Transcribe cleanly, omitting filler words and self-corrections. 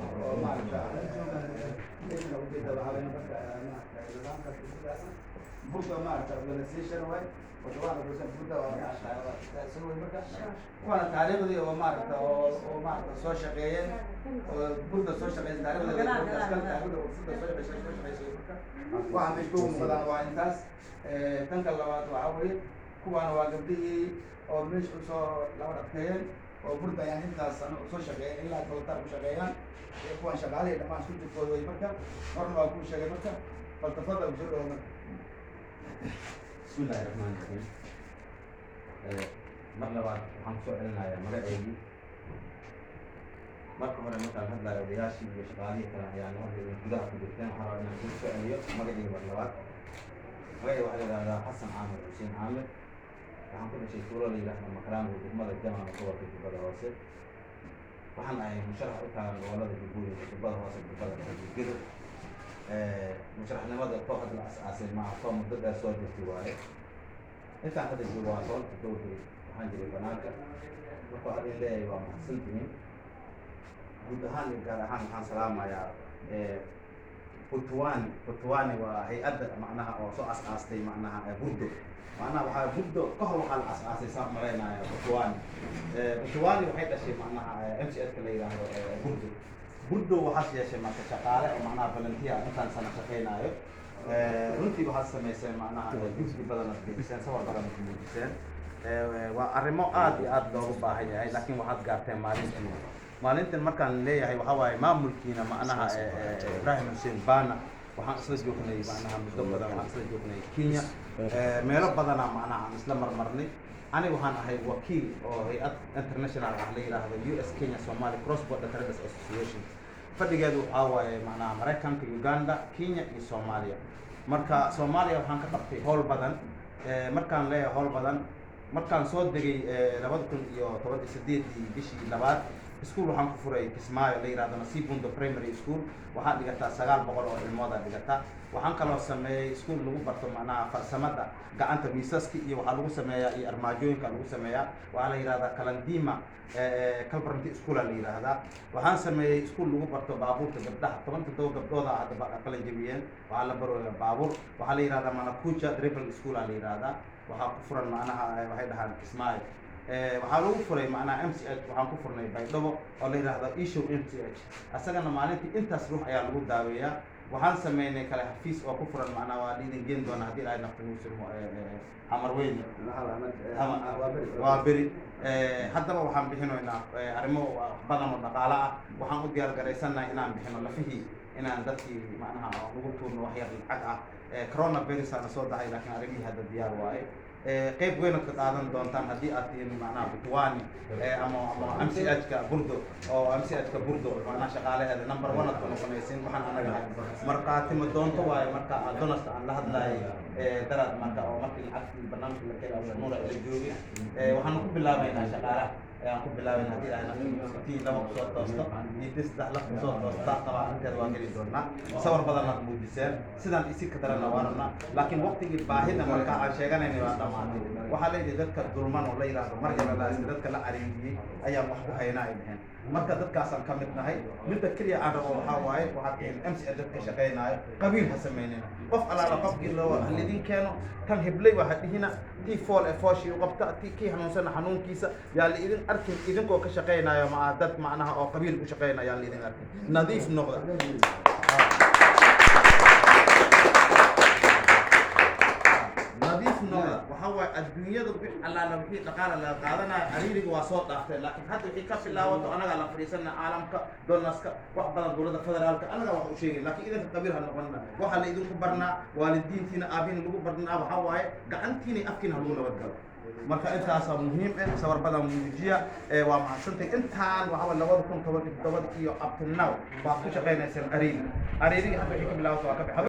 Oo maaragta meesha ujeeda waxaa weeye marka maaragta nidaamkaas sidaas Burda maaragta organization waay wadawaan organization Burda waa maaragta soo wey. Marka kuwaana taariikhdii oo maaragta oo maaragta soo shaqeeyeen oo Burda soo shaqeysay, taariikhda taariikhda Burda soo shaqeysay. Marka waxa meesha ku muuqdaan waa intaas. Tanka labaad waxaa weeye kuwaana waa gabdhihii oo meesha usoo laba adkeeyeen oo Burda ayaan intaas sano soo shaqeeyeen, ilaa volunteer ku shaqeeyaan. Kuwan shaqaalihii dhammaan isku jirkooda way. Marka horna waa kuu sheegay. Marka faltafadal, kusoo dhawo marka. Bismi illaahi raxmaani raxiim. Mar labaad waxaan kusoo celinayaa magaceygii. Marka hore markaan hadlayo, odayaashii iyo shaqaalihii kale ayaa noo helay gudaha ku jirteen. Waxaan rabaa inaan kuu soo celiyo magaceyga mar labaad. Magaceyga waxaa la yidhahdaa Xasan Caamir Xuseen Caamir. Waxaan ku dhashay tuulo la yidhaahdo Makraango, degmada Jamaama, gobolka Jubbada Hoose. Waxaan ahay musharax u taagan gobolada Jubbooyinka, Jubbada Hoose, Jubbada Dhexe iyo Gedo. Musharaxnimada too hadda la as-aasay maaha, too muddo dheer soo jirtay waaye. Intaan hadda joogo waa 17 beri. Waxaan jiray banaanka. Marka waxaan idin leeyahay waa mahadsantihiin guud ahaan iyo gaar ahaan. Waxaan salaamayaa Butuwani. Butuwani waa hay-adda macnaha oo soo as-aastay macnaha Burdo. Macnaha waxaa Burdo ka hor waxaa la as-aasay, saan malaynaya, Butuwani. Butuwani waxay dhashay macnaha MCH ka la yidhaahdo Burdo. Burdo waxaas yeeshay marka shaqaale oo macnaha volunteer intaan sana shaqaynaayo. Runtii waxaad samayseen macnaha juhdi badan aad geliseen, sawir badan aad muujiseen. Waa arrimo aad iyo aad loogu baahan yahay, laakiin waxaad gaarteen maalintii. Maalintan markaan leeyahay waxaa waaye maamulkiina macnaha Ibraahim Xuseen Bana. Waxaan isla joognay macnaha muddo badan, waxaan isla joognay Kenya, meelo badana macnaha aan isla marmarnay. Aniga waxaan ahay wakiil oo hay-ad international ah la yidhaahdo US Kenya Somali Cross Border Traders Association. Fadhigeedu waxaa waaye macnaha Maraykanka, Uganda, Kenya iyo Soomaaliya. Marka Soomaaliya waxaan ka qabtay howl badan. Markaan leeyahay howl badan, markaan soo degay 2018-dii bishii labaad, iskuul waxaan ku furay Kismaayo la yihahdo Nasiib Bundo Primary School. Waxaa dhigataa 900 oo ilmooda dhigata. Waxaan kaloo sameeyey iskuul lagu barto macnaha farsamada gacanta, miisaska iyo waxaa lagu sameeyaa iyo armaajooyinka lagu sameeyaa. Waxaa la yihahdaa Kalandima Calbrant Schoola la yihahdaa. Waxaan sameeyey iskuul lagu barto baabuurta gabdhaha. 17 gabdhooda hadda qalin jabiyeen. Waxaa la barooya baabuur. Waxaa la yihahdaa Manakuja Driving Schoola la yihahdaa. Waxaa ku furan macnaha waxay dhahaan Kismaayo. Waxaa lagu furay macnaha MCH. Waxaan ku furnay Baydhabo oo la yidhaahdo Ishow MCH. Asagana maalintii intaas ruux ayaa lagu daaweeyaa. Waxaan sameynay kale xafiis oo ku furan macnaha waa liidin geen doona haddii Ilaahay nafta nagu sirmo, Xamar Weyne, waa beri. Haddaba waxaan bixinoynaa arrimo badan oo dhaqaale ah. Waxaan u diyaar garaysannahay inaan bixino lafihii, inaan dadkii macnaha lagu tuurno wax yar lacag ah. Coronavirus aana soo dahay, laakiin arrimihii hadda diyaar waaye. Qayb weyn aad ka qaadan doontaan haddii aad tihiin macnaha Butuwani ama MCH ka Burdo, oo MCH ka Burdo macnaha shaqaalaheeda number one aad ku noqonaysiin. Waxaan anaga ahay markhaati ma doonto waaye. Marka donors-ta aan la hadlaayay daraad, marka oo markii lacagtii barnaamijka la keenay, Nuura ila joogay, waxaanu ku bilaabaynaa shaqaalaha ayaan ku bilaabayna haddii ay tii laba kusoo toosto iyo tii saddex laf kusoo toosto. Taasna arrinteeda waan geli doonaa. Sawir badan aad muujiseen, sidaan isi ka daranna waa rabnaa, laakiin waqtigii baahida marka aan sheeganayna waa dhamaatay. Waxaa leeyahay dadka dulman oo la yidhaahdo marginalized, dadka la cariiriyey ayaan wax ku haynaa ay dhaheen. Marka dadkaasaan ka mid nahay. Midda keliya aan rabo waxaa waaye, waxaad tihiin MCH dadka shaqaynaayo, qabiil ha sameynina. Qof alaala qofkii loo halidin keeno, tan hibley waxa dhihina, tii fool ee fooshii u qabta, tii kii xanuunsana xanuunkiisa yaa la idin arkin. Idinkoo ka shaqaynayo maa dad macnaha oo qabiil u shaqaynaya yaa la idin arkin. Nadiif noqda, nadiif noqda. Waxaa waaye adduunyada wix allaala wixii dhaqaala laga qaadanayo, cariiriga waa soo dhaaftay, laakiin hadda wixii ka bilaawato anagaa la fadhiisana caalamka, donors-ka, wax badan, dowladda federaalka anagaa wax u sheegay. Laakiin idinka qabiil ha noqonina. Waxaa la idinku barnaa waalidiintiina, aabihiina lagu barnaa waxaa waaye gacantiina afkiina ha lagu nabadgalo. Marka intaasaa muhiim ah. Sawir badan muujiya. Waa mahadsantay. Intaan waxaa waye 2017 iyo up to now baad ku shaqaynayseen cariiri. Cariirigii hadda wixii ka bilaawato waa ka baxay.